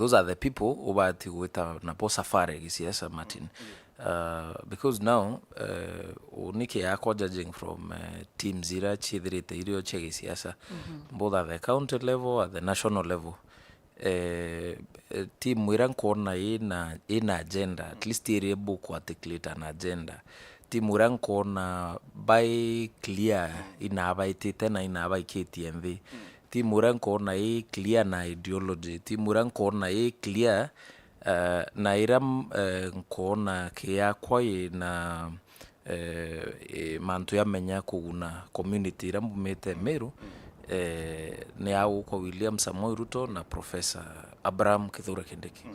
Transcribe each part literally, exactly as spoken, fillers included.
Those are the people ubati gwita nabo safari ya gisiasa, Martin. Uh, because now, uh, unike yakwa, judging from, uh, teams ira ciithirite irio cia gisiasa, both at the county level, at the national level, eh, eh, team ira nkwona ina, ina agenda, at least iri able ku articulate an agenda, team ira nkwona bai clear, inabaitite na inabaikitie nthi, team ira nkwona i clear na ideology, team ira nkwona i clear, eh, na ira m-, eh, nkwona kiakwa ina, eh, eh, mantu ya menya kuguna community ira mbumite Meru, eh, ni agukwa William Samoei Ruto na Professor Abraham Kithure Kindiki.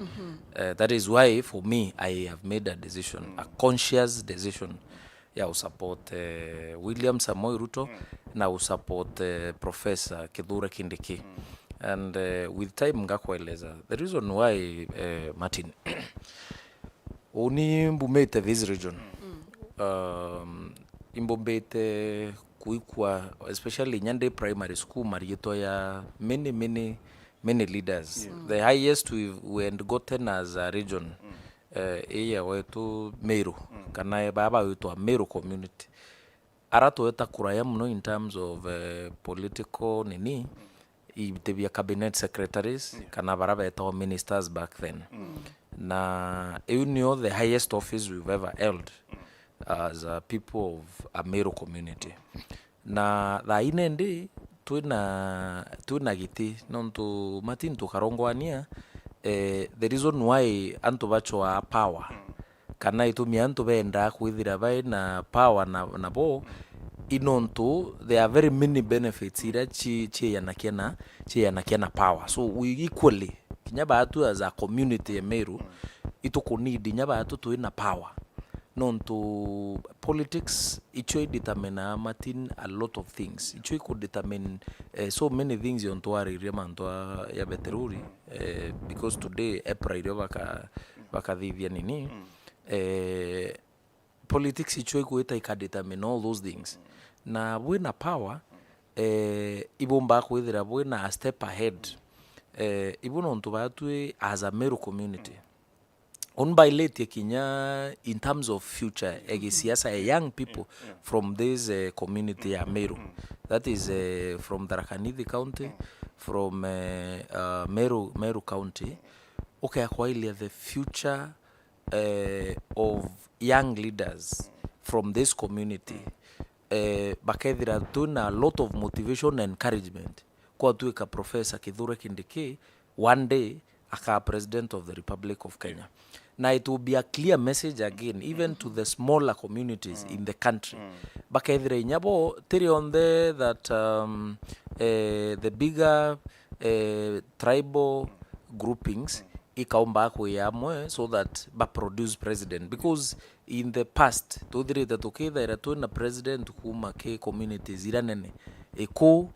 Eh, that is why for me, I have made a decision, a conscious decision ya usupport, eh, William Samoei Ruto na usupport, eh, Professor Kithure Kindiki. And, eh, with time ngakueleza the reason why, eh, Martin. Uni mbumite this region. Um, imbumite kuikua, especially inya ndi primary school, mariitwa ya many, many, many leaders. The highest we, we had gotten as a region, eh, i ya wetu Meru, kana baba witwa Meru community. Ara tweta kuraya muno in terms of, eh, political nini, iti bia cabinet secretaries, kana bara betagwa ministers back then. Na iu nio the highest office we've ever held as a people of a Meru community. Na thaa ine ndi twina, twina giti, nontu Martin tukarongwania, eh, the reason why antu bachwaa power, kana itumi antu bendaa kwithira bai na power na, nabo, i nontu there are very many benefits iria ci-, ciiyanakia na, ciiyanakia na power. So we equally, kinya baatu as a community ya Meru, itukunidi kinya baatu twi na power. Nontu politics icio ideterminaa, Martin, a lot of things. Icio ikudetermine, eh, so many things, ontu waririe mantu a, ya beteruri, eh, because today EPRA irio baka-, bakathithia nini, eh, politics icio igwita ikadetermine all those things. Na bwina power, eh, ibumba kwithira bwina a step ahead. Eh, ibu nontu batwi as a Meru community. Unbailetie kinya in terms of future ya gisiasa ya young people from this, eh, community ya Meru. That is, eh, from Tharaka Nithi County, from, eh, uh, Meru, Meru County. Ukea kwailia the future, eh, of young leaders from this community. Eh, bakethira twina a lot of motivation na encouragement. Kwatuika Professor Kithure Kindiki, one day, akaa President of the Republic of Kenya. Na it will be a clear message again, even to the smaller communities in the country. Bakethira inya bo, tiri onthe that, um, eh, the bigger, eh, tribal groupings ikaumba kwi amwe so that ba produce president. Because in the past, tuthirite tukithaira twina president kuma ki communities ira nene, Iku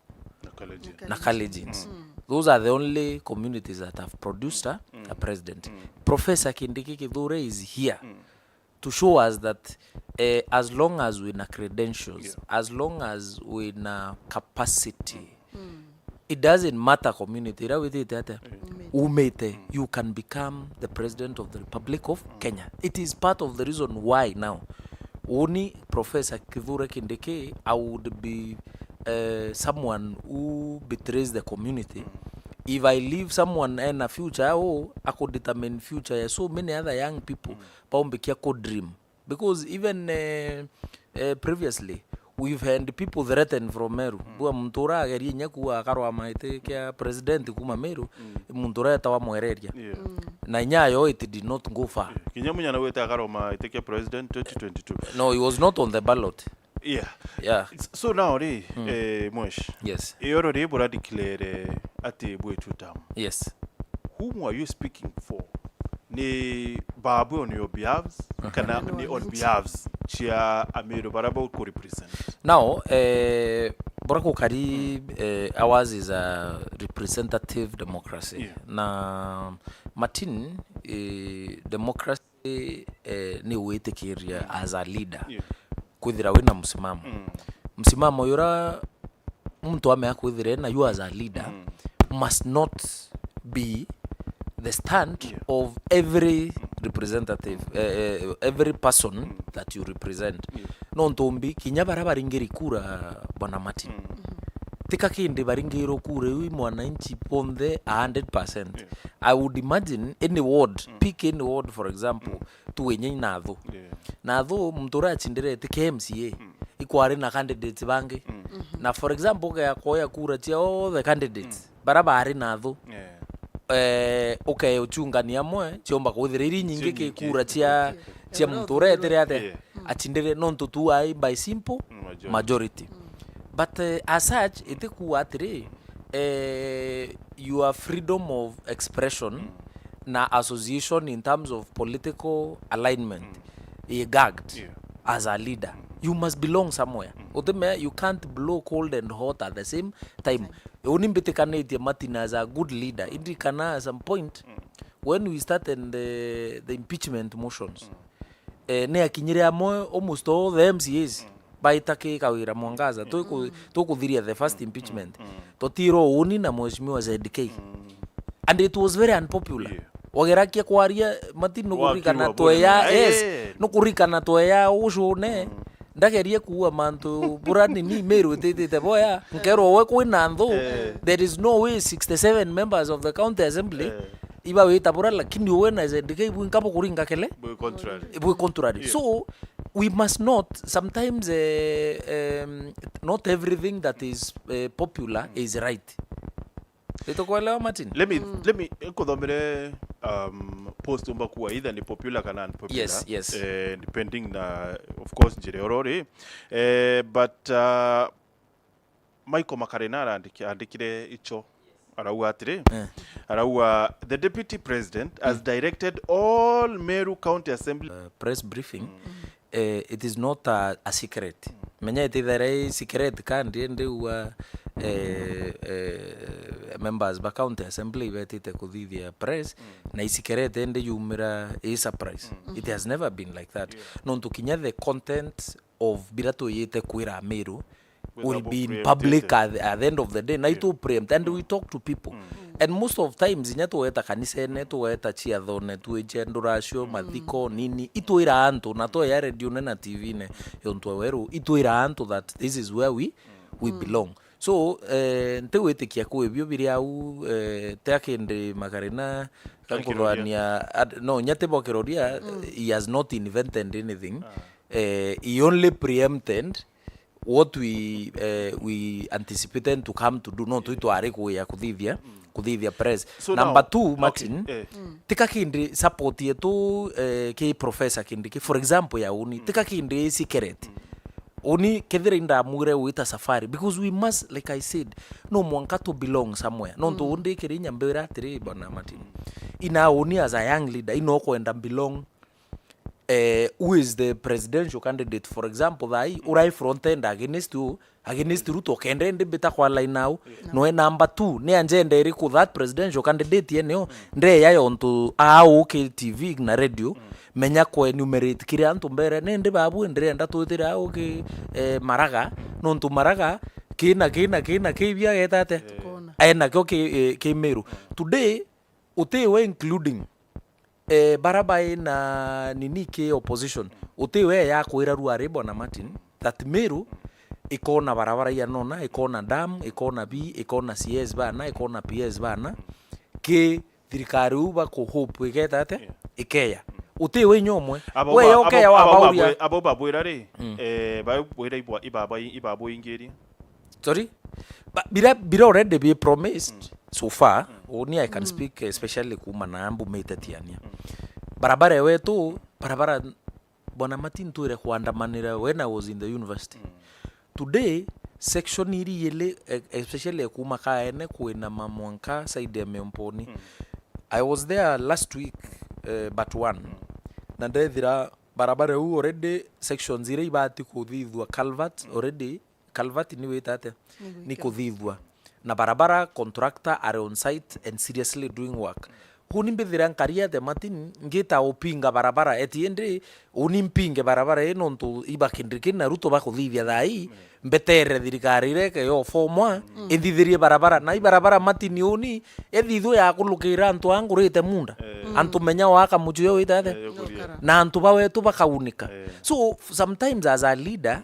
na Kalenjins. Those are the only communities that have produced a, a president. Professor Kindiki Kithure is here to show us that, eh, as long as wina credentials, as long as wina capacity, it doesn't matter community ira withite atia, umite, you can become the president of the Republic of Kenya. It is part of the reason why now, uni Professor Kithure Kindiki, I would be, eh, someone who betrays the community. If I leave someone ena future au, aku determine future ya so many other young people, baumbikia ku dream. Because even, eh, eh, previously, we've had people threatened from Meru. Bua muntu ura ageria inya kuuga akarwama giti kia president kuma Meru, muntu ura etawa Mwereria. Na inya yo, it did not go far. Kinya Munya nawe ete akarwama giti kia president twenty twenty-two. No, he was not on the ballot. Yeah. Yeah. S-, so now ri, eh, Mwesh. Yes. Iyo ri bura declare ati bwi two term. Yes. Whom are you speaking for? Ni babu on your behalves, kana ni on behalves cia Ameru bara bau ku represent? Now, eh, bura kukari, eh, ours is a representative democracy. Yeah. Na Martin, eh, democracy, eh, ni witikiria as a leader. Yeah. Kwithira wina msimamo. Msimamo yura muntu amea kwithira ena you as a leader must not be the stand, yeah, of every representative, eh, eh, every person, mm, that you represent. Yeah. Nontu mbi, kinya bara baringiri kura, Bwana Martin. Mm. Tika kindi baringirwo kura iu i mwananchi bonthe a hundred percent. Yeah. I would imagine any ward, mm, pick any ward, for example, mm, tuwe inya i Nathu. Yeah. Nathu muntu uria achindire ti K M C A, mm, ikwari na candidates bangi. Mm. Mhm. Na for example, ukea kuoya kura cia all the candidates, mm, bara bari Nathu. Yeah. Eh, ukeuchungania amwe, ciomba kwithira iri inyingi ki kura cia, cia muntu uria etire atia, yeah, achindire, nontu tu ai by simple, mm, majority, majority. Mm. But, eh, as such, itikuuga atiri, eh, your freedom of expression, mm, na association in terms of political alignment, mm, i gagged, yeah, as a leader. Mm. You must belong somewhere. Mm. Utime, you can't blow cold and hot at the same time. Uni mbitikanitie Martin as a good leader. Indi kana at some point, mm, when we started the, the impeachment motions, mm, eh, ni akinyire amwe almost all the M C As, mm, baita ki Kawira Mwangaza, tuku-, mm, tukuthiria the first, mm, impeachment. Mm. Tutirwo uni na Mheshimiwa Z K. Mm. And it was very unpopular. Yeah. Wagerakia kwaria, Martin, nukurikana tweya, eh, yes, eh, nukurikana tweya ucune. Mm. Ndagerie kuua mantu burani ni Meru ititite boya. Nkerwo we kwina nthu, eh, there is no way sixty-seven members of the county assembly, eh, iba wita bura, lakini we na Z K bwinka bukuringa kele? Bwi contrary. Bwi contrary. Yeah. So, we must not, sometimes, eh, um, not everything that is, eh, popular, mm, is right. Nitukwelewa, Martin? Let me, mm, let me, nkuthomere, um, post umba kuwa either ni popular kana unpopular. Yes, yes. Eh, depending na, of course, njira uria uri. Eh, but, uh, Michael Makarina arandiki-, andikire icho. Arauga atiri, eh, arauga, "The Deputy President has, mm, directed all Meru County Assembly." Uh, press briefing. Mm. Eh, it is not a, a secret. Menya itithere i secret kandi ndiuga, eh, eh, members ba county assembly ibetite kuthithia press, mm, na i secret indi yumira i surprise. Mm. It has never been like that. Yeah. Nontu kinya the content of bira tuyite kwira Meru will be in public at, at the end of the day. Na itu preempt and we talk to people. Mm. And most of times, inya tugeta kanisene, tugeta ciathone, twije nduracio, mm, mathiko, nini, itwira antu, na tweya redione na T V-ne yontu ya weru, itwira antu that this is where we, we, mm, belong. So, eh, ntiwitikia kwi bio biri au, eh, tia kindi Makarina, kankuthwania, ad-, no, nya ti bokiroria, mm, he has not invented anything. Ah. Eh, he only preempted what we, eh, we anticipated to come to do, no, twi twari kuya kuthithia, mm, kuthithia press. So number now, two, okay, Martin, eh, mm, tika kindi support yetu, eh, ki Professor Kindiki, for example, ya uni, mm, tika kindi i secret. Mm. Uni kethira indamwire wita safari, because we must, like I said, no mwanka to belong somewhere. Nontu, mm, undi kiri nyambira atiri, Bwana Martin. Mm. Ina uni as a young leader, ino kwenda belong eh, who is the presidential candidate, for example, thaa ii, urai front end against u, against Ruto, kenda indi mbita kwa line au. Yeah. Noe number two, ni agenda iriku that presidential candidate yeneo, mm, ndeya yontu au ki T V na radio, mm, menya ku enumerate kiri antu mbere, ni ndi babu ndirenda twithire au ki, eh, Maraga, nontu Maraga, kina, kina, kina, ki bia getate. Eh. Tukona. Enakio ki, eh, ki Meru. Mm. Today, utiwe including eh, bara bai na nini ki opposition, utiwe ya kwira ruari, Bwana Martin, that Meru ikona barabara ya nona, ikona dam, ikona bi, ikona C S bana, ikona P S bana, ki thirikari u baku hope igeta ate? Yeah. Ikeya. Utiwe inya umwe. Abo we ba-, yokeya abo, abo wabauria. Babwe-, abo babwira ri, mm, eh, babwira ibwa-, ibaba-, ibaboingiria. Sorry? Ba-, bira, bira already be promised, mm, so far. Mm. Uni I can, mm, speak especially kuuma na mbumite Tiania. Mm. Barabara wetu, barabara, Bwana Martin, twire kuandamanira when I was in the university. Mm. Today, section iri yele, e-, especially kuuma Kaene kwina mamwanka side ya Miomponi. Mm. I was there last week, eh, but one. Mm. Na ndethira barabara u already sections iria ibati kuthithua culvert, mm, already culvert ni wita atia? Ni kuthithua. Na barabara contractor are on site and seriously doing work. Uni mbithira nkari atia Martin, ngita upinga barabara, eti indi uni mpinge barabara ii nontu iba Kindiki na Ruto bakuthithia thaa ii, mbetere thirikari iria ikeyo formwa, inthithirie barabara. Na i barabara Martin uni, ethithwe yakulukira antu aa ngurite munda. Antu menya waka muchuyo wita atia? Na antu bawetu bakaunika. So, sometimes as a leader,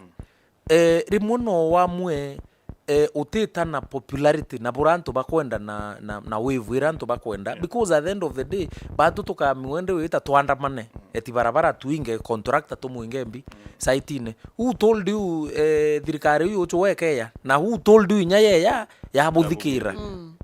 eh, rimwe no wamue, eh, utita na popularity na bura antu bakwenda na, na, na wave ira antu bakwenda, because at the end of the day, batu tukamiwende wita twandamane, eti barabara twinge, contractor tumwinge mbi, site-ini. Who told you, eh, thirikari iu uchu wekeya? Na who told you inya yeya yabuthikira?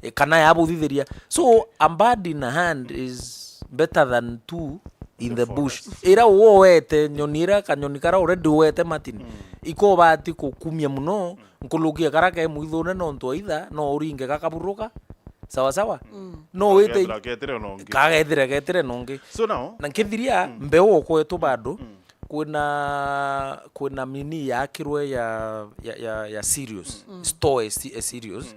Eh, kana yabuthithiria? So, a bird in a hand is better than two in the bush. Ira uo wete nyoni ira kanyoni kara already uwete Martin, iko ubati kukumia muno, nkuruki ya kara ke mwithune nontu either no uringe gakaburuka, sawa sawa? No wite kagethire getire nongi. So now, na nkithiria mbeu okwetu bado, kwina, kwina mini yakirwe ya, ya, ya, ya cereals, store ya ce-, ya cereals.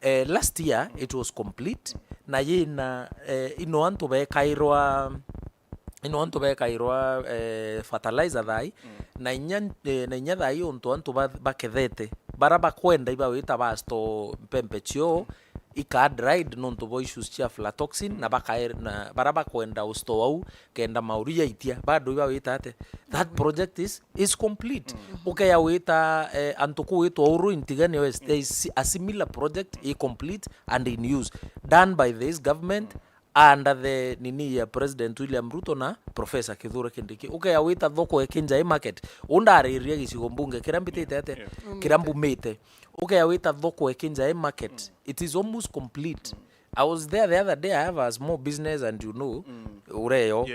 Eh, last year it was complete, na yina, eh, ino antu bekairwa, ino antu bekairwa, eh, fertilizer thai, na inya, eh, na inya thai untu antu ba-, bakethete, bara bakwenda iba wita ba store mpempe cio, ika dried nontu bwa issues cia aflatoxin, na bakaer-, na bara bakwenda u store au, kenda mauri yaitia, bado iba wita ate? That project is, is complete. Ukeya wita, eh, antu ku witwa Uru in Tigania West, there is a similar project, i complete and in use, done by this government under the nini ya President William Ruto na Professor Kithure Kindiki. Ukeya wita thoko ya Kinjai Market, undariria gicigo mbunge kiria mbitite ate? Kiria mbumite. Ukeya wita thoko ya Kinjai Market, it is almost complete. I was there the other day, I have a small business and you know, ureyo.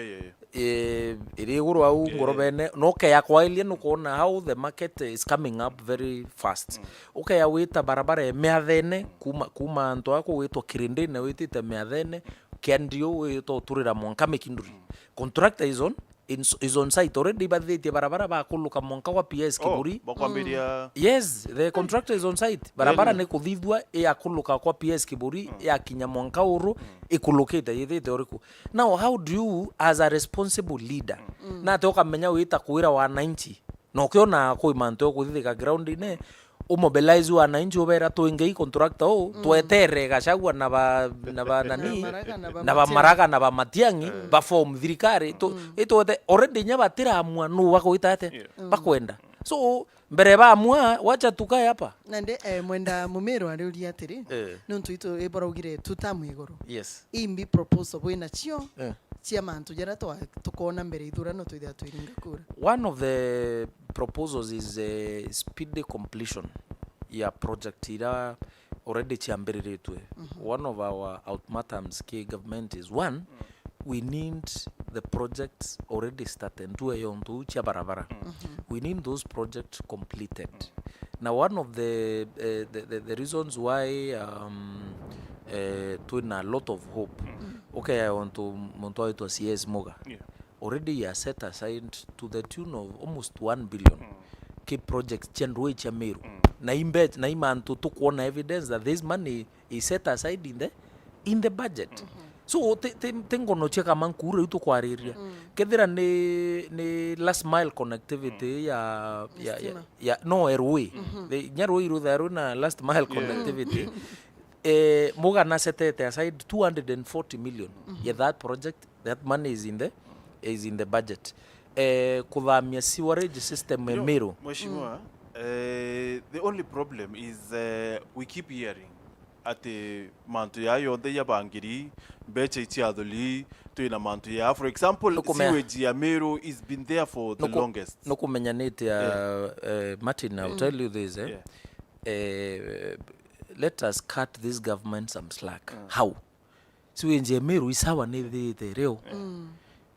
Eh, iri iguru au ngorobene, na ukeya kwailia nukwona how the market is coming up very fast. Ukeya wita barabara ya Miathene, kuma, kuma antu aku witwa Kirindini witite Miathene, Kiandiu witwa uturira mwanka Mikinduri. Contractor is on, in, is on site already, bathitie barabara bakuluka mwanka gwa P S Kiburi. Bakwambiria. Yes, the contractor is on site. Barabara ni kuthithua, yakuluka kwa P S Kiburi, yakinya mwanka Uru, ikulukite, yithite uriku? Now, how do you, as a responsible leader, na ate ukamenya wita kwira wananchi, na ukiona kwi mantu ukuthithika ground-ini, umobilize wananchi, ubera, "Twingei contractor uu, twetere Gachagua na ba, na ba nani, na ba Maraga na ba Matiang'i, ba form thirikari, tu, itwete already inya batiramua nu bagwita ate, bakwenda." So, mbere bamua, wacha tukae hapa. Nandi, eh, Mwenda Mumiru ariuria atiri, nontu itu ibaraugire two term iguru. Yes. Imbi proposal bwinacio cia mantu jaria twa-, tukoona mbere ithurano twithira twiringa kura? One of the proposals is, eh, speedy completion ya project ira already ciambiriritwe. One of our ultimatums ki government is, one, we need the projects already started, ntue yontu cia barabara. We need those projects completed. Na one of the, eh, the, the, the reasons why, um, eh, twina a lot of hope, ukeya ontu muntu aitwa C S Muga. Already he has set aside to the tune of almost one billion ki project cia ndui cia Meru. Na imbe-, na imantu tukwona evidence that this money is set aside in the, in the budget. So, ti, ti, ti ngono cia kama nkuu riu tukwariria. Kethira ni, ni last mile connectivity ya, ya, ya, ya, no, railway. The, nya rui rutha rwina last mile connectivity. Eh, Muga nasetete aside two hundred and forty million ya that project. That money is in the, is in the budget. Eh, kuthamia sewerage system ya Meru. Mheshimiwa, eh, the only problem is, eh, we keep hearing ati mantu ya yonthe yabangiri, mbecha ichiathuri, twina mantu ya, for example, sewage ya Meru is been there for the longest. Nukumenyanite ya, eh, Martin, I'll tell you this, eh. Eh, let us cut this government some slack. How? Sewage ya Meru isawa nithite riu.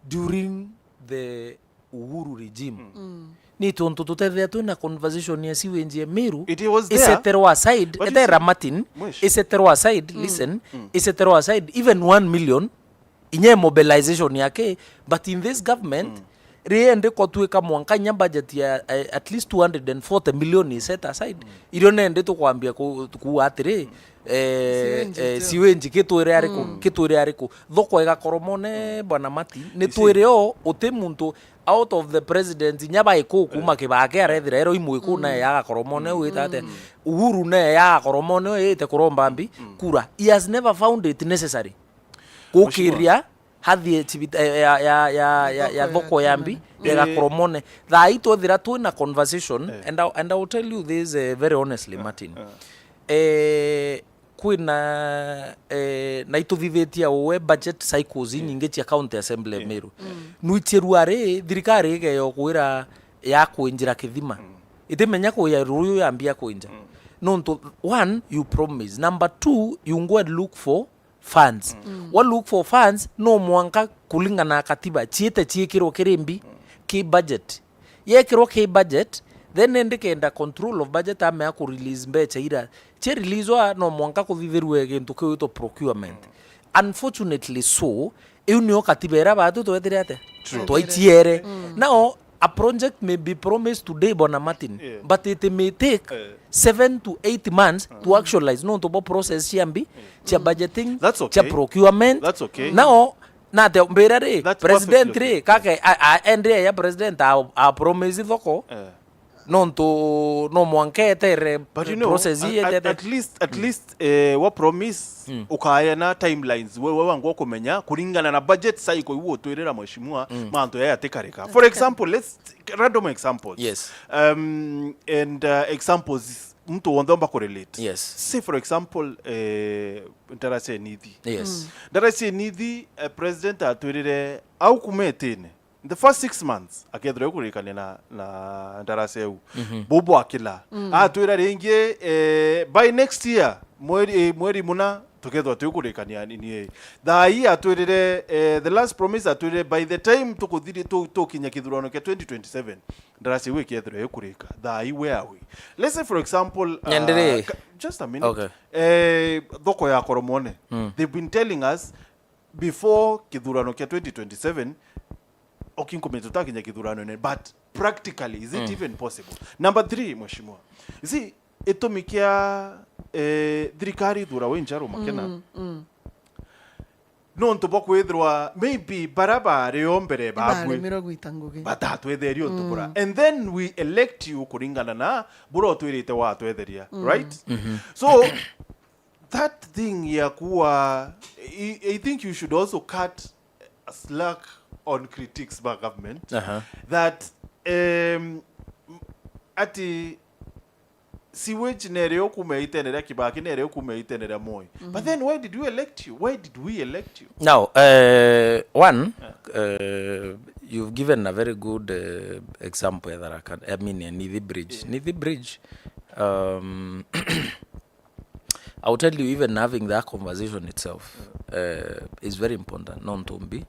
During the Uhuru regime. Ni tontu tutethia twina conversation ya sewage ya Meru, it was there, iseterwa aside, but you etera see, Martin, iseterwa aside, listen, iseterwa aside even one million, inya mobilization yake, but in this government, riendi kwatwika mwanka inya budget ya, eh, at least two hundred and forty million is set aside. Irio nendi tukwambia ku-, kuuga atiri, eh, Siwenji eh, tio. Siwenji, kitwire ariku, Mm. kitwire ariku. Thoko igakoromone, Bwana Martin, ni Isi. twire o, uti muntu out of the president, inya baikuku, Eh. kuma Kibaki arethira ero imwiku Mm. naye yagakoromone, Mm. wita atia? Mm. Uhuru naye yagakoromone, oyite kuromba mbi, Mm. kura. He has never found it necessary. Mheshimiwa. Gukiria, hathie cibita-, eh, ya, ya, ya, ya, ya Thoko ya thoko ya mbi, Kĩmani. ya Eh. gakoromone. Thaa ii twethira twina conversation, Eh. and I, and I will tell you this, eh, very honestly, Eh, Martin. eh. Eh, kwina, eh, na ituthithitie uwe budget cycles inyingi cia county assembly ya Meru. Mm. Nwichirua ri, thirikari igeyo kwira ya kwinjira kithima. Mm. Itimenya kuya ruyu yambia kwinja. Mm. Nontu, one, you promise. Number two, you go and look for funds. Mm. Wa look for funds, no mwanka kuringana na katiba, ciite ciikirwo kiri mbi, ki budget. Yekirwo ki budget, then indi kenda control of budget amea ku release mbecha ira. Ci release wa, no mwanka kuthithirue gintu kiu gitwa procurement. Unfortunately so, iu nio katiba ira batu twetire atia? True. Twaitiere. Mm. Now, a project may be promised today, Bwana Martin, Yeah. but it may take Eh. seven to eight months to Mm. actualize, nontu bwa process cia mbi, cia Mm. budgeting, That's okay. cia procurement. That's okay. Now, nate mbira ri, That's president perfectly ri, okay. kake, a, a, ende ya president a, a promise thoko, Eh. nontu no mwanka etere But you know, process at, at, yetete. at least, at least, eh, wa promise, Mm. ukaya na timelines, we, we wangwa kumenya, kuringana na budget cycle iu utwirira mheshimiwa, Mm. mantu yaya atikarika. For example, let's, random examples. Yes. Um, and, uh, examples, mtu wonthe omba kurelate. Yes. Say, for example, eh, ndarasi ya nithi. Yes. Mm. Ndarasi ya nithi, eh, president atwirire, au kumetine, the first six months, akethirwa kurikania na, na ndarasi eu. Mhm. Bobo akila. Mm. Atwira ringi, eh, by next year, mweri, eh, mweri muna, tukethirwa twi kurikania nini, eh. Thaa ii atwirire, eh, the last promise atwirire, by the time tukuthiri-, tu-, tukinya kithurano kia twenty twenty-seven, ndarasi iu ikethirwa ikurika. Thaa ii, where are we? Let's say, for example, uh, Nyandiri. ka-, just a minute. Okay. Eh, thoko ya Koromone. Mm. They've been telling us before kithurano kia twenty twenty-seven, okinkumenya tutakinya kithurano-ini, but practically, is it Mm. even possible? Number three, mheshimiwa. You see, itumi kia, eh, thirikari ithura wi njaru makena. Mm, mm. Nontu bwa kwithirwa maybe bara bari o mbere babwe Ibaremirwe gwita ngugi. batatwetheria untu bura. Mm. And then we elect you kuringana na bura utwirite watwetheria, Mm. right? Mhm. So, that thing ya kuwa, I, I think you should also cut a slack on critiques by government Aha. that, um, ati sewage nere o kuma itene ria Kibaki, nere o kuma itene ria Moi. But then why did we elect you? Why did we elect you? Now, uh, one, Yeah. uh, you've given a very good, uh, example ya Tharaka, I mean, ya Nithi Bridge. Yeah. Nithi Bridge, um, I'll tell you, even having that conversation itself, uh, is very important. Nontu mbi,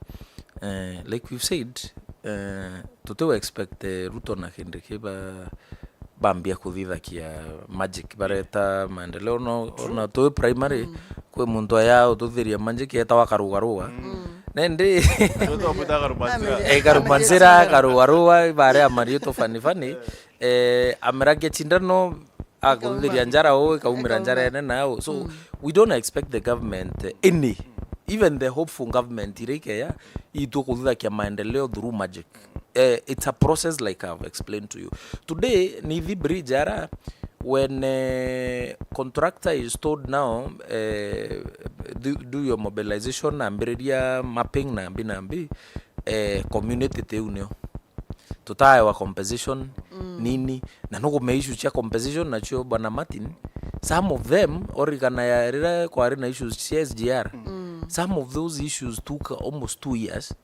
uh, like we've said, uh, tuti expect, uh, Ruto na Kindiki ba bambia kuthithakia magic, bareta maendeleo. No, ona twi primary, Mm. kwi muntu aya ututhiria magic etawa Karugarua. Mm. Nendi Ndio tu amwita Karumanzira. Ame- Eh, Karumanzira, Karugarua, ibare amaritu fani fani. Eh, ameragia cindano, akuthiria njara uu, ikaumira njara ene nau. So, Mm. we don't expect the government, eh, any, even the hopeful government iria ikeya, itu kuthithakia maendeleo through magic. Eh, it's a process like I've explained to you. Today, Nithi Bridge ara, when, eh, contractor is told now, eh, do, do your mobilization, ambiriria mapping na mbi na mbi, eh, community tiu nio tutaewa compensation, Mm. nini, na nukumea issues cia compensation nacio, Bwana Martin, some of them, origana ya riria kwari na issues cia S G R, Mm. some of those issues took almost two years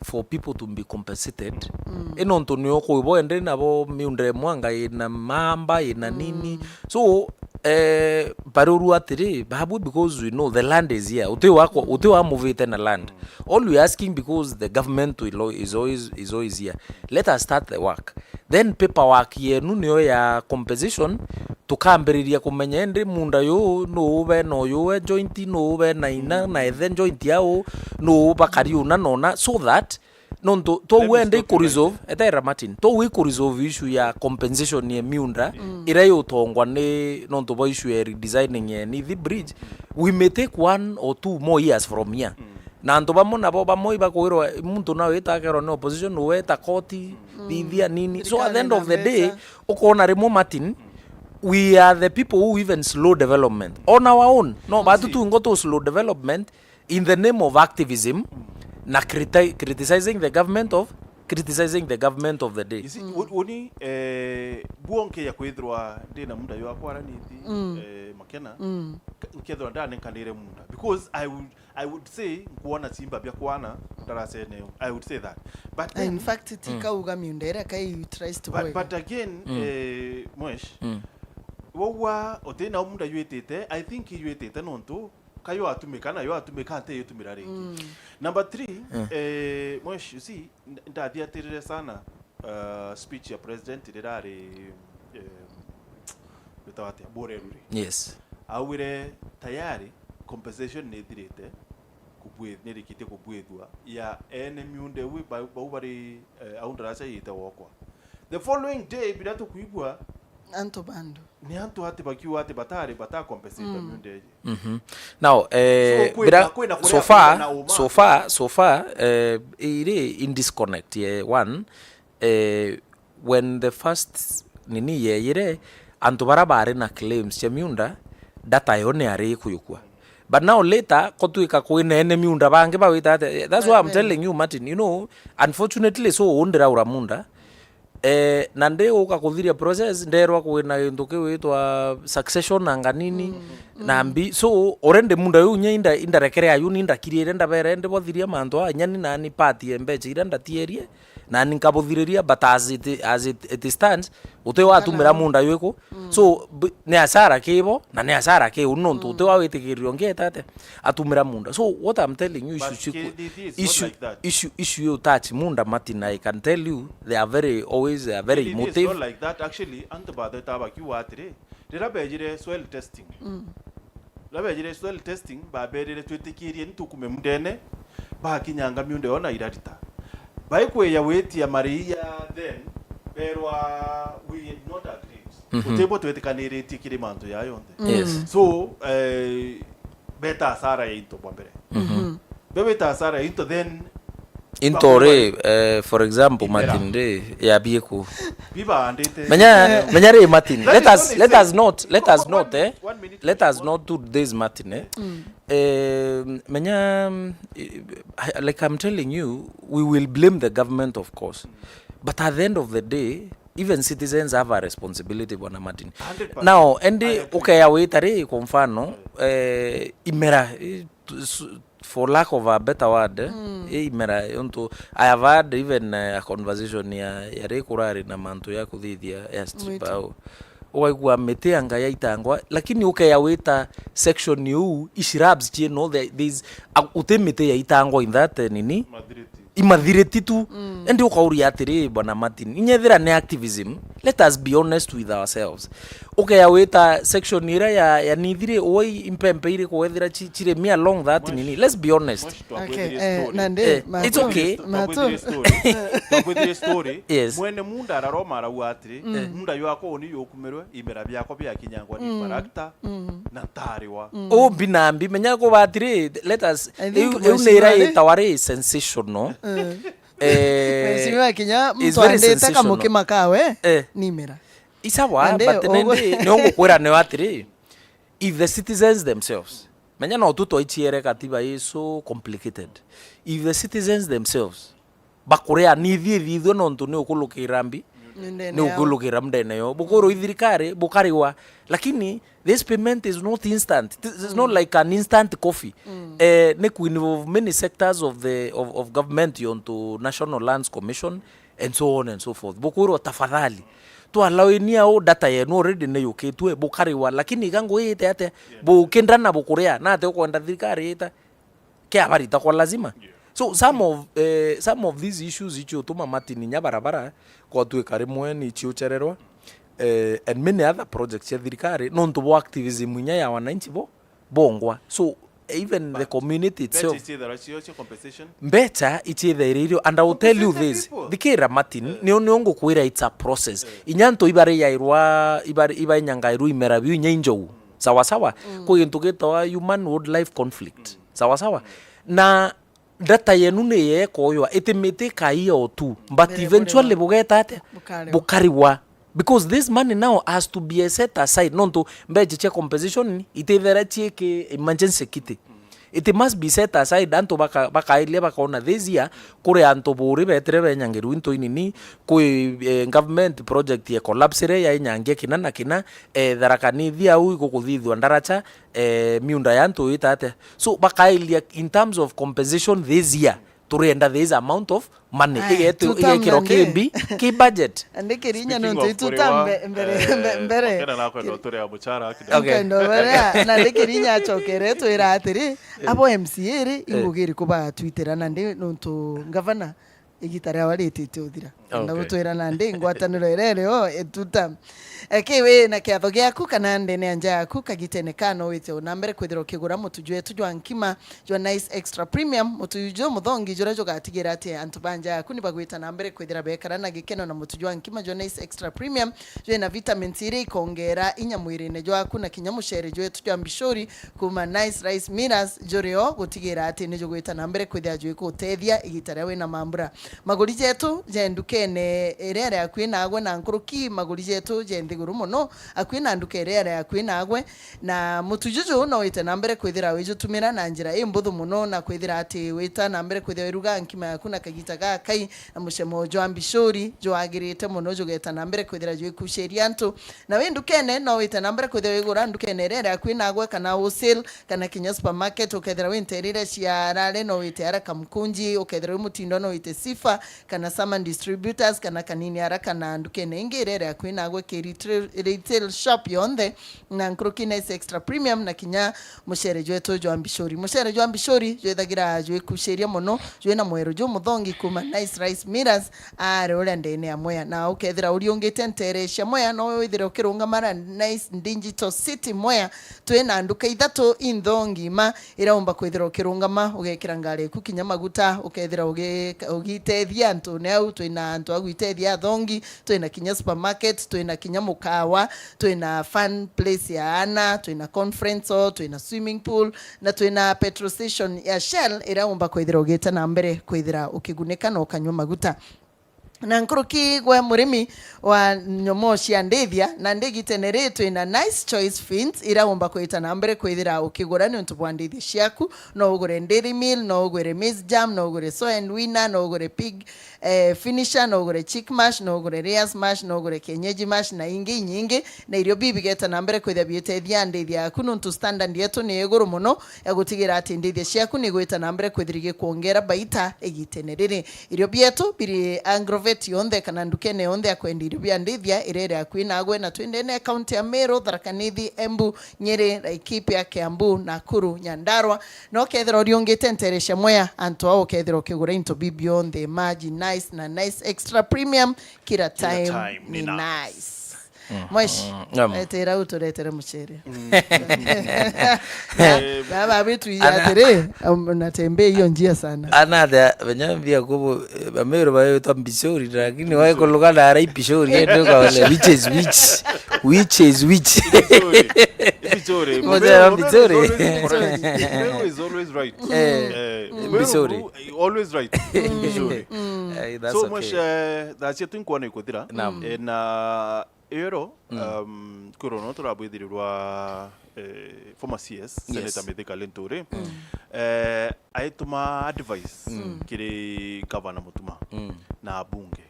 for people to be compensated. Mm. Ino ntu nio kwibo ende nabo miunda ya mwanga ina mamba, ina Mm. nini. So, eh, bari uru atiri, babwe, because we know the land is here. Uti wakwa, uti wamuvite na land. All we asking, because the government will al-, is always, is always here. Let us start the work. Then paperwork yenu niyo ya compensation, tukambiriria kumenya indi munda yu nu ube na uyu we joint, nu ube na ina na ethe joint yau, nu bakari una na una, so that Nontu tou wende iku resolve, eterera Martin, tou iku resolve issue ya compensation ya miunda iria yutongwa ni nontu bwa issue ya redesigning ya Nithi Bridge, we may take one or two more years from here. Na antu bamwe nabo bamwe ibakwirwa muntu nawe itakerwa ni opposition, weta koti, thithia nini. So at the end of the day, ukona rimwe Martin, we are the people who even slow development on our own. No, batu tu ngo tu slow development in the name of activism na criti-, criticizing the government of, criticizing the government of the day. You see, u-, uni, eh, buo nkeya kwithirwa ndi na muunda jwa kwaraniti, eh, Makena, nk-, nkethirwa ndanenkanire muunda. Because I would, I would say, nkwona simba bia kwana ndaracene, I would say that. But then, in fact, tikauga miunda iria kai utilized but, bwega. But again, eh, Mwesh, wauga utina muunda jwitite, I think jwitite nontu kayo atumika, nayo atumika ate yutumira ringi. Number three, eh, Mwesh, you see, n-, ndathiatirire sana, uh, speech ya president riria ari, eh, witwa atia, Bureruri. Yes. Augire tayari compensation ni ithirite kubwi-, ni irikitie kubwithua ya ene miunda iu ba-, bau bari, eh, au ndaraca yite wokwa. The following day, biria tukwigua antu bandu ni antu ati bakiuga ati batari bata compensate miunda iji. Now, eh, so, kwina, bira, kwina kuria so far, kwina uma. So far, so far, eh, iri in disconnect, eh, one, eh, when the first nini yeyire, antu bara bari na claims cia miunda, data yo ni ari kuyukua. But now later, kotwika kwina ene miunda bangi bawita ati, that's why I'm telling you, Martin, you know, unfortunately, so undiraura munda, eh, na ndi uka kuthiria process, nderwa kwina gintu kiwitwa succession anga nini, na mbi-, so already munda yu nya inda-, indarekere ayu ni ndakirire ndabere ndi bothiria mantu aa, nya ni nani part ya mbecha iria ndatierie, nani nkabuthiriria, but as it, as it, it stands, uti watumira munda ywiku. So, b-, ni asara kibo, na ni asara kiu, nontu uti wa witikiririo ngiete ate atumira munda. So, what I'm telling you, issue, issue, issue you touch munda, Martin, I can tell you, they are very, always, they are very emotive. K D D is not like that. Actually, antu batheta bakiuga atiri, riria bejire soil testing, riria bejire soil testing, baberire, "Twitikirie ni tukume mundene," bakinyanga miunda yona irarita. Baikweya witia maria then, berwa, "We had not agreed." Utibo twetikaniritie kiri mantu ya yonthe. Yes. So, eh, beta asara ya into bwa mbere. Be wita asara into then into ri, eh, for example, imera. Martin ri, ya bieku. Bibaandite. Menya, menya ri, Martin. Let us, let us not, let us not, eh. Let us not do this, Martin, eh. Eh, menya, mm, I, like I'm telling you, we will blame the government, of course. But at the end of the day, even citizens have a responsibility, Bwana Martin. Hundred percent. Now, endi ukeya wita ri, kwa mfano, eh, imera, eh, tu-, su-, for lack of a better word, eh, i imera yontu, I have had even, eh, a conversation ya, ya ri kurari na mantu ya kuthithia ya Stibao. Ugaigua miti anga yaitangwa, lakini ukeya wita section iu, i shrubs cieno, there, there is, a, uti miti yaitangwa in that, eh, nini? Mathiriti. Imathiriti tu. Endi ukauria atiri, Bwana Martin, inyethira ni activism, let us be honest with ourselves. Ukeya wita section iria ya, ya Nithi ri, uwe impempe iri kwethira ci-, ciri me along that nini. Let's be honest. Okay, eh, nandi, eh, it's okay. Matu. Twakwithirie story. Twakwithirie story. Yes. Mwene munda araroma arauga atiri, munda yako ni yukumirwe, imera biako biakinyangwa ni character, na ntariwa. O mbi na mbi, menya kuba atiri, let us, I think iu, iu ni ira itawa ri sensational. Eh, Mheshimiwa Kinya, is mtu very andite sensational. Kamukima kawe, eh, ni imera. Isawa, but nindi, nio ngukwira nio atiri, if the citizens themselves, menya no tu twaichiere katiba is so complicated. If the citizens themselves, bakuria Nithi ithithwe nontu ni ukulukira mbi, ni ukulukira mundene yo. Bukurwa i thirikari, bukariwa. Lakini this payment is not instant. This is not like an instant coffee. Eh, ni ku involve many sectors of the, of, of government, yontu National Lands Commission and so on and so forth. Bukwirwa, "Tafadhali, twalawenia o data yenu already ni yukitwe, bukariwa, lakini iga nguite atia? Bukindana bukuria, na atia ukwenda thirikari ita?" Ke abarita kwa lazima. So some of, eh, some of these issues icio utuma Martin inya barabara kwatwika rimwe ni icio uchererwa, eh, and many other projects cia thirikari, nontu bwa activism inya ya wananchi bo, bongwa. So, even the community itself. Mbecha iciithaira cio cia compensation? Mbecha iciithaira irio, and I will tell you this, thikira Martin, nio, nio ngukwira it's a process. Inya antu ibariairwa, ibari-, ibainyangairwa imera biu inya injou. Sawa sawa? Kwi gintu gitawa human wildlife conflict. Sawa sawa? Na data yenu ni yekoywa, iti miti ikaia o tu, but eventually bugeta atia? Bukariwa. Because this money now has to be set aside, nontu mbecha cia compensation itithera ciiki emergency kiti. It must be set aside, antu baka-, bakailia bakona this year, kuri antu buri betire benyangirwa into inini, kwi, eh, government project ya collapsire, yainyangia kina na kina, eh, Tharaka Nithi au igukuthithua ndaracha, eh, miunda ya antu ita atia. So, bakailia in terms of compensation this year, turenda this amount of money. Aya, igetu-, igekirwa ki budget. Nandi Kirinya nontu ituta mbere, mbere, mbere. Makena nakwenda uturea muchara kidogo. Okay. Nkwenda uberea, nandi Kirinya acokere twira atiri, abo M C A ri, ingugi iriku bagatwitira nandi nontu ngavana igita riawe ritite uthira. Na gutwira nandi ngwataniro iria irio ituta. Eki wi na kiatho giaku kana ndene ya nja yaku, kagitene ka no wite na mbere kwithira ukigura mutu jwetu jwa nkima jwa Nice Extra Premium, mutu ju muthongi juria jugatigira ati antu ba nja yaku ni bagwita na mbere kwithira bekara na gikeno na mutu jwa nkima jwa Nice Extra Premium, jwina vitamins iria ikongera inya mwirine jwaku na kinya mucere jwetu jwa mbishori kuma Nice Rice Millers, jurio gutigira ati ni jugwita na mbere kwithira jwikutethia igita ria wina mambura. Maguri jetu je ndukene iria iri akui nagwe na nkuruki maguri jetu je nthiguru mono, akui na nduka iria iri akui nagwe, na mutu juju no wite na mbere kwithira wijutumira na njira imbuthu mono, na kwithira ati wita na mbere kwithira wiruga nkima yaku na kagita gakai na mucemo jwa mbishori jwagirite mono, jugeta na mbere kwithira jwikuciria antu. Na wi ndukene, no wite na mbere kwithira wigura ndukene iria iri akui nagwe, kana wholesale, kana kinya supermarket, ukethira wi nteere iria cia Arare, no wite ara Kamkunji, ukethira wi Mutindo, no wite Sifa, kana Sama Distributors, kana Kanini ara, kana ndukene ingi iria iri akui nagwe ki retail, retail shop yonthe, na nkuruki Nice Extra Premium, na kinya mucere jwetu jwa mbishori. Mucere jwa mbishori jwithagira jwikuciria mono, jwina mwero jumuthongi kuma Nice Rice Millers, aari uria ndene ya Mwea. Na ukethira uriungite nteere cia Mwea, no withire ukirungama na Nice Digital City Mwea. Twina nduka ithatu inthongi ma iria umba kwithira ukirungama, ugekira ngari eku kinya maguta, ukethira ugi-, ugitethia antu. Ni au twina antu a gwitethia athongi, twina kinya supermarket, twina kinya mukawa, twina fun place ya ana, twina conference hall, twina swimming pool, na twina petrol station ya Shell iria umba kwithira ugite na mbere kwithira ukigunika na ukanyua maguta. Na nkuruki gwe murimi wa nyomo cia ndithia, na ndigitene ri twina Nice Choice Feeds iria umba kwita na mbere kwithira ukigura niuntu bwa ndithia ciaku. No ugure dairy meal, no ugure maize germ, no ugure soy and weaner, no ugure pig eh, finisher, no ugure chick mash, no ugure layers mash, no ugure kienyeji mash na ingi inyingi, na irio bibi bigeta na mbere kwithia biitethia ndithia yaku, nontu standard yetu ni iguru mono ya gutigira ati ndithia ciaku ni igwita na mbere kwithira igikwongera baita igitene riri. Irio bietu biri Agrovet yonthe kana ndukene yonthe ya kwendia irio bia ndithia iria iri akui nagwe, na twi ndene ya kaunti ya Meru, Tharaka Nithi, Embu, Nyeri, Laikipia, Kiambu, Nakuru, Nyandarua, na ukethira uriungite nteere cia Mwea, antu au ukethira ukigura into bibi bionthe, maji Nice na Nice Extra Premium, kila time ni nice. Mweshi, etera uturetere mucere. Na, na babitwiya atiri, um, natembee hiyo njia sana. Anathe, benya mbia kubu, eh, Bameru baitwa Mbisori, lakini waikuluga na arai Pishori, eh, ndio kaole, which is which? Which is which? Mzee wa Mbisori. Meru is always right. Eh, Mbisori. Always right. Mbisori. Eh, that's okay. So, mweshi, eh, thaa cietu inkwona ikuthira. Naam. Eh, na Ero, um, kuri ono turabwithirirwa, eh, former C S, Senator Mithika Linturi, eh, aituma advice kiri Gavana Mutuma na abunge.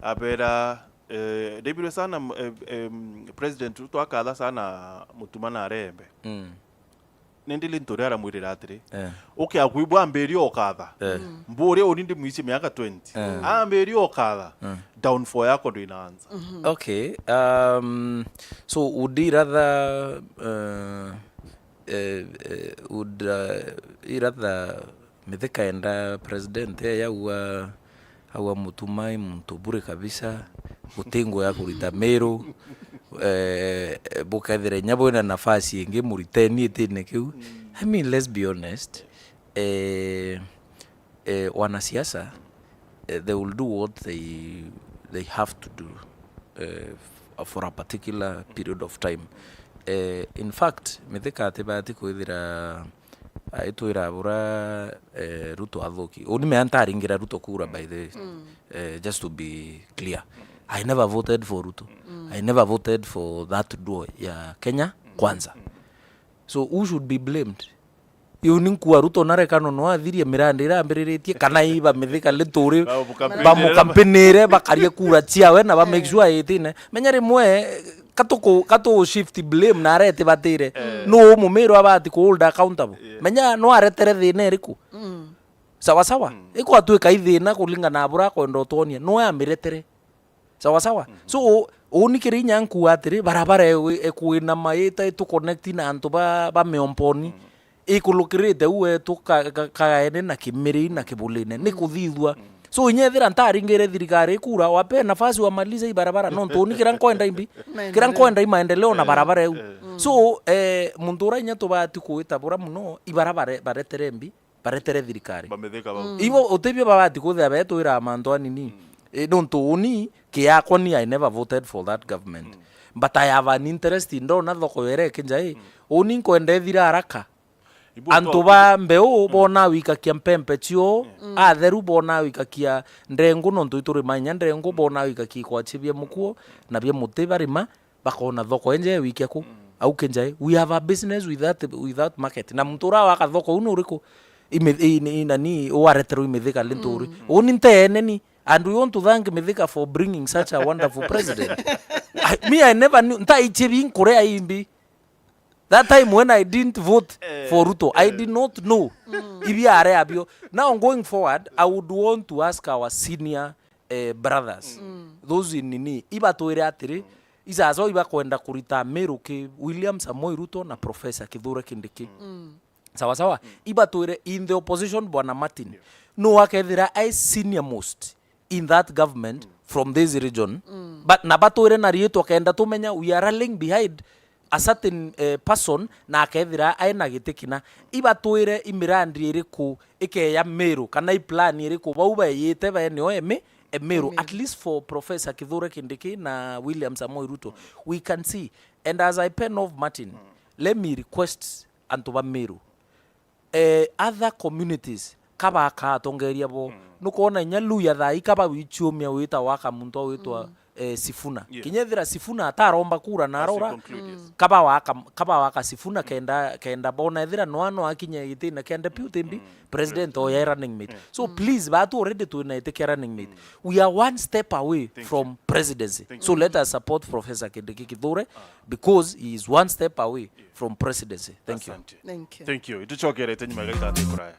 Abera, eh, ndaibirwe sana, eh, em, President Ruto akatha sana Mutuma na arembe. Nindi Linturi aramwirira atiri, eh, uke akui bwambiria ukatha. Eh. Mburi uni ndi mwici miaka twenty. Eh. Ambiria ukatha. Eh. Downfall yako ndwina answer. Okay, um, so would you rather, uh, uh, uh, would, uh, you rather Mithika enda president e yaua, aua Mutuma i muntu bure kabisa, guti ngugi ya kurita Meru, eh, bukethira inya bwina nafasi ingi muriteni itine kiu. I mean, let's be honest, eh, eh, wanasiasa, eh, they will do what they, they have to do, eh, f- for a particular period of time. Eh, in fact, Mithika atibati kwithira aitwira bura, eh, Ruto athuki. Uni mea ntaringira Ruto kura, by the way. Eh, just to be clear, I never voted for Ruto. I never voted for that duo ya Kenya Kwanza. So who should be blamed? Iu ni nkua Ruto narekano no athirie mirandi irambiriritie, kana iba Mithika Linturi bamukampinire, bakarie kura ciawe na ba make sure itine. Menya rimwe katuku katu shift blame na arete batire. No umumiru abati ku hold accountable. Menya no aretere thina iriku? Sawa sawa. Iko atwika ithina kuringana na bura kwenda utonia. No amiretere. Sawa sawa. So, uni kiri inya nkua atiri, barabara ekwina maita itu connect na antu ba, ba miomponi. Ikulukirite u wetu ka- ka- kaene na Kimiri na Kibulini. Ni kuthithua. So, inya ethira ntaringire thirikari ikura, wape nafasi wamalize i barabara. Nontu uni kira nkwenda imbi, kira nkwenda i maendeleo na barabara eu. So, eh, muntu ura inya tubati kuita bura muno, i bara bare- baretere mbi, baretere thirikari. Bamithika bau. Ibo utibio babati kuthia betwira mantu anini. I, nontu uni kiakwa ni, I never voted for that government. But I have an interest in, ndona thoko yere kinjai. Uni nkwenda ethira haraka. Antu ba mbeu bona wikakia mpempe cio, atheru bona wikakia ndengu, nontu ituri mainya ndengu, bona wikakia ikwachi bia mukuo na bia muti barima, bakona thoko enje wikia ku. Au kinjai, we have a business with that, with that market. Na muntu ura waka thoko unu uriku? Ime- i- i- nani uareterwo i Mithika Linturi? Uni nteene ni. And we want to thank Mithika for bringing such a wonderful president. I, me, I never knew. Ntaichie bi nkurea imbi. That time when I didn't vote for Ruto, I did not know ibi are abio. Now going forward, I would want to ask our senior, eh, brothers, those in nini, ibatwire atiri, isaso ibakwenda kurita Meru ki William Samoei Ruto na Professor Kithure Kindiki. Sawa sawa. Ibatwire in the opposition, Bwana Martin. No akethira ai senior most in that government from this region. But na batwire na riitwa kenda tumenya we are rallying behind a certain, eh, person, na akethira ai na giti kina. Ibatwire i mirandi iriku ikeya Meru, kana i plan iriku bau beyite bene o emi, e Meru, at least for Professor Kithure Kindiki na William Samoei Ruto, we can see. And as I pen off, Martin, let me request antu ba Meru, eh, other communities, kabaka atongeria bo. Nukwona inya Luya thaa ii kaba wichiumia wita waka muntu witwa, eh, Sifuna. Kinya ethira Sifuna ataromba kura na arora, kaba waka, kaba waka Sifuna kenda, kenda bona ethira no ano akinya gitine kia deputy mbi, president oya running mate. So please, batu already twina itikia running mate. We are one step away from presidency. So let us support Professor Kindiki Kithure because he is one step away from presidency. Thank you. Asante. Thank you. Thank you. Itucokerete nyuma ya gitati kuraya.